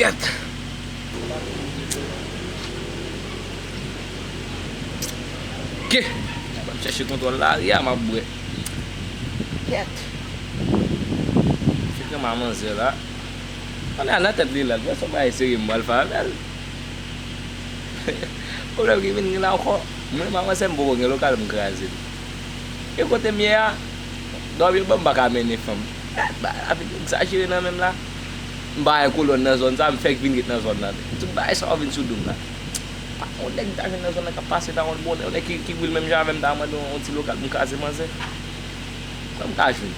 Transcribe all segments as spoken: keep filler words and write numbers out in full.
Kèt! Ke! M ap chèche kontwòl lari a, m ap bwè. Kèt! Fèk renmen manzè la. Konnen a nan tèt li la, l panse yon bagay serye m pral fè avè l. Pwoblèm ki vin gen la ankò, mwen renmen manzè m poko gen lokal m kraze l. E kote m ye a, dòmi yo ban m pa ka mennen fanm. Ba, la vin egzajere nan men m la. M pa gen kolòn nan zòn sa, m fèk vin ret nan zòn nan. Tout bagay sa yo vin sou do m la. Pa, yon nèg m ta jwenn nan zòn nan k ap pase ta yon bonè, yon nèg ki, ki bri l menm jan avè m ta mande yon, yon ti lokal pou m kraze manzè. Sa m ka jwenn?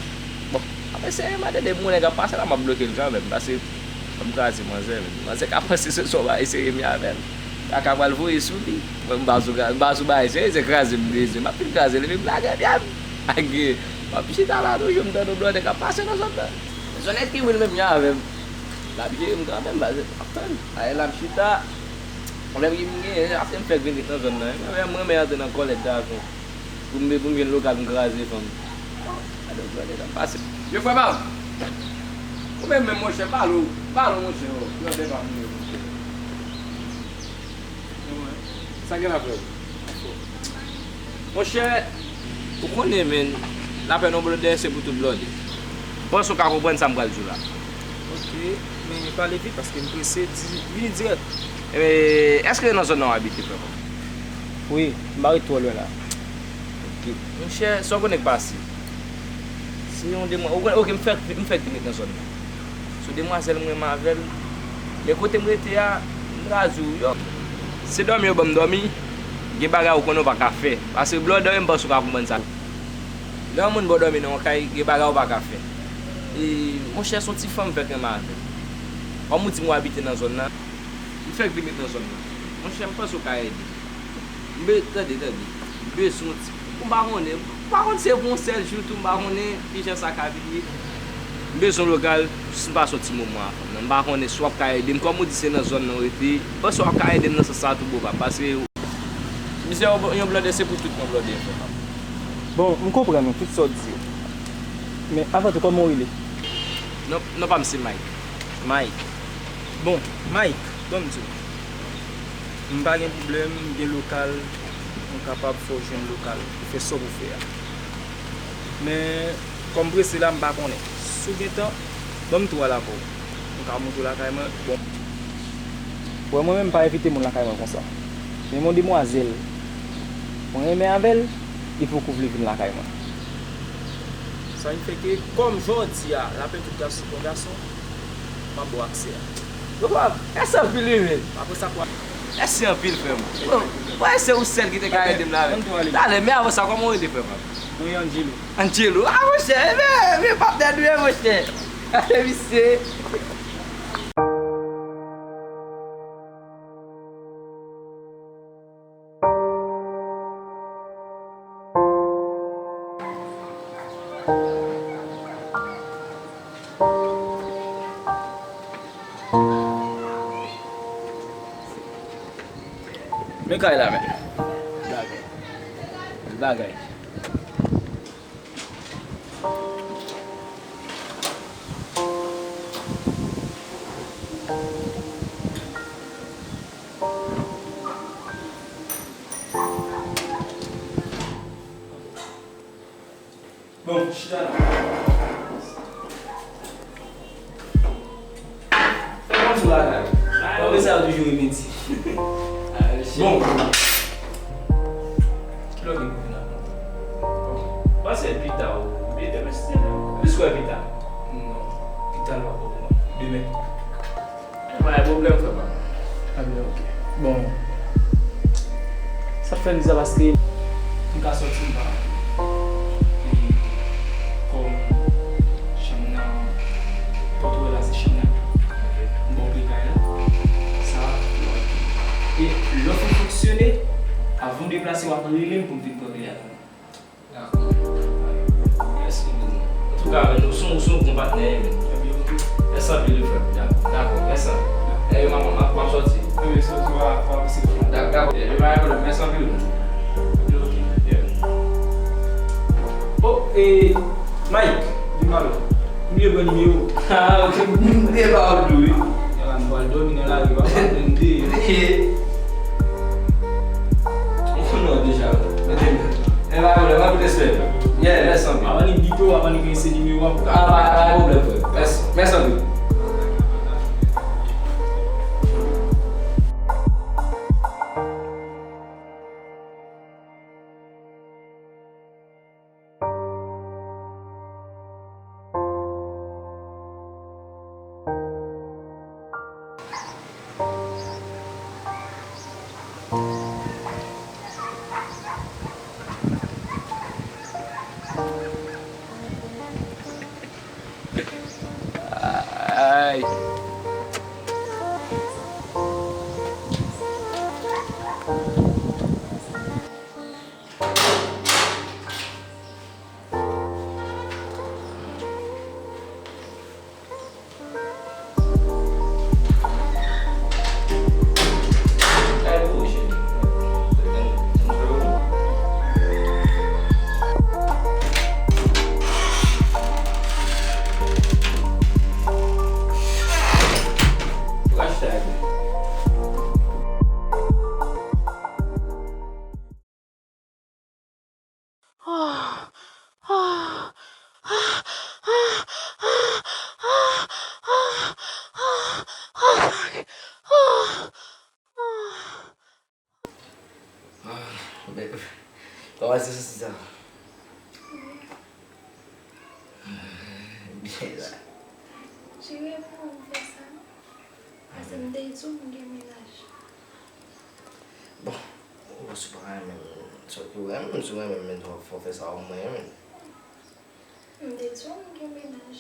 Bon, apre se m a tande yon nèg ap pase la, m ap bloke l kanmenm, paske fò m kraze manzè, men manzè ka panse se sou bagay serye m ye avè l. Kaka pral voye sou li. Mwen, m pa sou, m pa sou bagay serye, se kraze m bezwen. M ap fin kraze l, epi m lage pye m. Age, m ap chita la toujou, m tande yon blòdè k ap pase nan zòn nan. Se yon nèg ki bri l menm jan avè m. L ap jere m kanmenm, paske m ap tann. Ayè la m chita. Pwoblèm ki m genyen, se paske m fèk vin ret nan zòn nan. Mwen menm, mwen renmen antre nan kòlèt gason. Pou m, pou m jwenn lokal, m kraze fanm. Gade yon blòdè k ap pase. Yo, frè pa m! Ou menm menm, monchè, pale w, pale w, monchè, o. Blòdè pa m, monchè. Sa gen la, frè m? Monchè, ou konnen, men, lapèn yon blòdè, se pou tout blòdè. M panse w ka konprann sa m pral di w la. Ok, men pale vit, paske m prese, di, vini dirèk. E, èske nan zòn nan w abite, frè m? Wi, m pa ret twò lwen la. Ok. Monchè, sa w konnen k pase? Se yon demwa-, ou konnen, ok, m fèk, m fèk vin ret nan zòn nan. Se yon demwazèl m renmen avè l. Men kote m rete a, m ka di w, yo, se dòmi yo ban m dòmi, gen bagay ou konnen w pa ka fè. Paske blòdè, m panse w ka konprann sa. Lè yon moun ba w dòmi nan yon kay, gen bagay ou pa ka fè. E, monchè, se yon ti fanm m fèk renmen avè l. Kòm ou di m ou abite nan zòn nan, m fèk vin ret nan zòn nan. Monchè, m panse w ka ede m. M be-, tande, tande. M bezwen yon ti, m pa konnen, m pa konn se pou yon sèl jou tou, m pa konnen kijan sa ka vin ye. M bezwen lokal, jis m pase yon ti moman ak fanm nan. M pa konnen si w ap ka ede m. Kòm ou di se nan zòn nan w rete, m panse w ap ka ede m nan sans sa tou, bro, pa, paske misye yon, yon blòdè, se pou tout yon blòdè, frè pa m. Bon, m konprann ou, tout sa w di yo. Men, avan tou, kòman w rele? Non, non pa m se Mike. Mike. Bon, Mike, ban m di w. M pa gen pwoblèm, m gen lokal, m kapab fè w jwenn lokal pou fè sa w pou fè a. Men, kòm m prese la, m pa konnen. Si w gen tan, ban m twa l avè w. M ka montre w lakay mwen. Bon. Wè, mwen menm, m pa envite moun lakay mwen konsa. Men yon demwazèl mwen renmen avè l, li poko vle vin lakay mwen. Sa vin fè ke, kòm jan w di a, lapèn tout gason se pou yon gason, m ap ba w aksè a. Yo, frè m, mèsi anpil, wi, men. Apre sa, kwa? Mèsi anpil, frè m. Bon, mwen, se ou sèl ki te ka ede m la, men. Talè, men avan sa, kòman w rele, frè m? Mwen, Angelo. Angelo? A, monchè, men, men, patnè nou ye, monchè. Gade misye. Men kay la, men. Bagay. Bagay. Bon, chita la. Fè konn sou lakay. Bon, men sa yo toujou renmen di. Bon. Kilè w gen pou vin la? Bon, pase pita ou. Oubyen demen si Dye vle. Plis wè pita. Non, pita l pa bon pou mwen. Demen. Pa gen pwoblèm, frè pa m. Ebyen, ok. Bon. Sa fè m di sa paske m ka sòti m pa. E kòm chanm nan, kote w wè la se chanm nan. Ok. M ba w kle kay la. Sa, w ap. E lè w fin fonksyone, avan w deplase, w ap rele m pou m vin pran kle a nan men w. Dakò. Mèsi, men. Antouka, men, ou se yon, ou se yon bon patnè, men. Ebyen, ok. Mèsi anpil, wi, frè m. Dakò, mèsi anpil. Ebyen, m ap, m ap, m ap sòti. Ebyen, sòti, w a, w a pase. Dakò, dakò. Ebyen, pa gen pwoblèm. Mèsi anpil, men. Ebyen, ok. Yeah. Oh, e, Mike, di m alò. M bliye pran nimewo w. Ah, ok. M te ba w tou, wi. Ya la, m pral Dòmi nan lari, papa, men deyò. Ou konnen w deja, men. Mete men. E pa pwoblèm, anpil respè. Yeah, mèsi anpil. Avan li bite w, avan li gen se nimewo a pou ka. Ah, pa, pa gen pwoblèm, frè. Mèsi, mèsi anpil. Ay. Ah, men, kòman se santi sa? Byen la. Cheri, e pou ou fè sa, non? Paske m te di w m gen mennaj. Bon, ou si w pa renmen m, sòt pou w renmen m, si w renmen m, men fò, fò fè sa w mwen renmen m. M te di w m gen mennaj.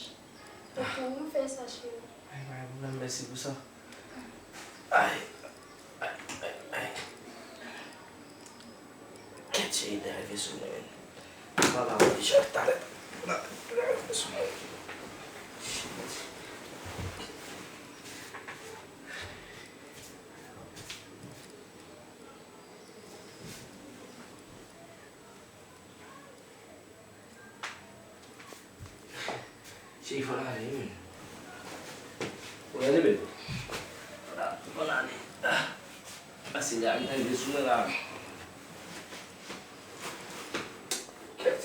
E pou ou m fè sa, cheri. Ay, pa gen pwoblèm, mèsi pou sa. Ay, ay, ay, ay. Kèt, cheri, te rive sou mwen, men. Papa, papa, deja talè. La, te rive sou mwen. Shit. Cheri, fò n ale, wi. Fò n ale, baby. Fò n ale, fò n ale. Ah. Pase la, li rive sou mwen la. Kèt.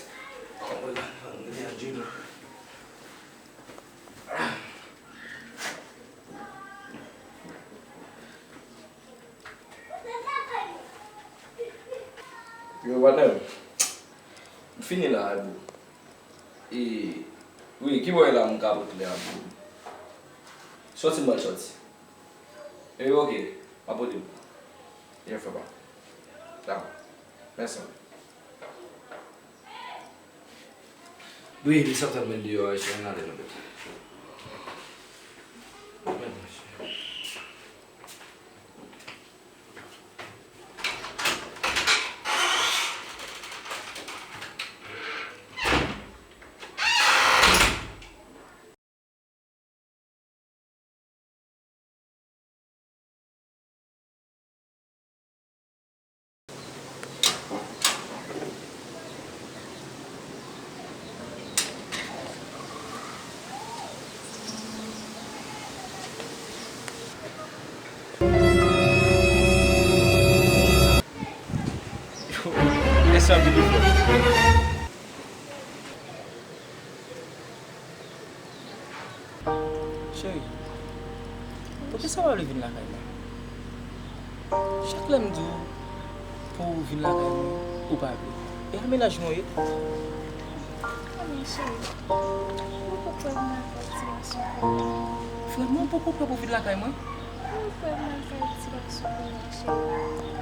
Ann gade a Junior. Yo, patnè m. M fini la, bro. E, wi, ki bò e la m ka pote lè a, bro? Sòti m pral sòti. E, ok, m ap pote w. Yon fè pa. Dakò. Mèsi. Wi, li sa t ap mèt deyò a, cheri, ann ale nou mèt. Men, monchè. Cheri, poukisa w pa vle vin lakay mwen? Chak lè m di w pou w vin lakay mwen, ou pa vle. E a mennaj mwen w ye? Konnen cheri, ou poko kwè m lakay ti gason kounye a. Vrèman, ou poko kwè pou w vin lakay mwen? Ou kwè m lakay ti gason kounye a, cheri.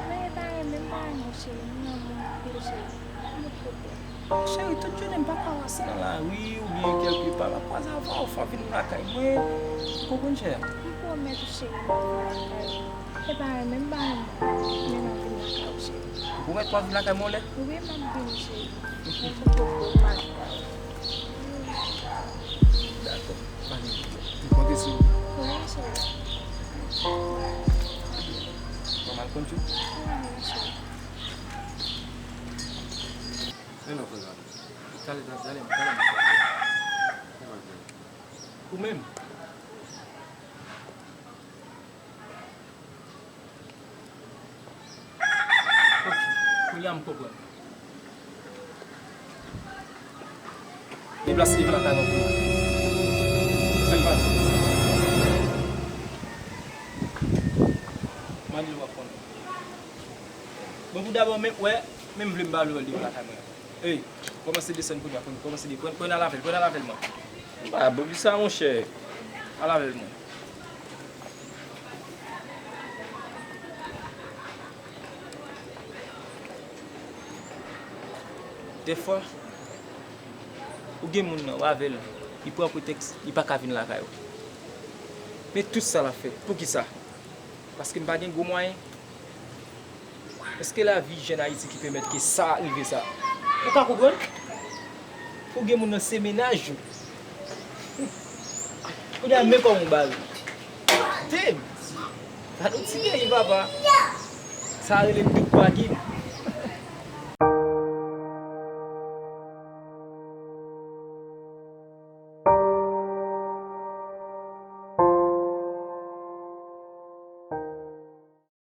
Men e pa renmen m pa renmen w, cheri. M nan men w anpil, cheri. Ann met kote. Cheri, tout jounen m pa ka pase nan lari oubyen kèlkepa, m ap kwaze avè w, fò w vin lakay mwen. Ou konprann, chè? M pwomèt ou, cheri, m ap vin lakay ou. E pa renmen m pa renmen w, men m ap vin lakay ou, cheri. Ou pwomèt w ap vin lakay mwen yon lè? Wi, m ap vini, cheri. Mwen fè pwomèt m ap vin lakay ou. Dakò. Ann, m konte sou ou. Wi, cheri. Bon, m al konn tjou. Wi, cheri. Men non, frè Gado. Talè, talè, talè, talè. Ou menm? Kounye a m konprann. Deplase devan lakay mwen pou mwen. Sa k pase? Mande l w ap konnen. Bon, pou dabò, men, wè, men m vle m pa vle wè l devan lakay mwen. Ey, kòmanse desann kounye a, konnen, kòmanse de-, pran, pran al avè l, pran al avè l, man. M pa bougi sa, monchè. Al avè l, man. Dèfwa, ou gen moun nan, w avè l, li pran pretèks, li pa ka vin lakay ou. Men tout sa l ap fè, poukisa? Paske m pa gen gwo mwayen? Èske lavi jèn Ayiti ki pèmèt ke sa rive sa? Ou ka konprann? Ou gen moun nan se mennaj ou. Kounye a men kòman w bare. Damn! Gade yon ti peyi, papa. Sa rele douk bagay.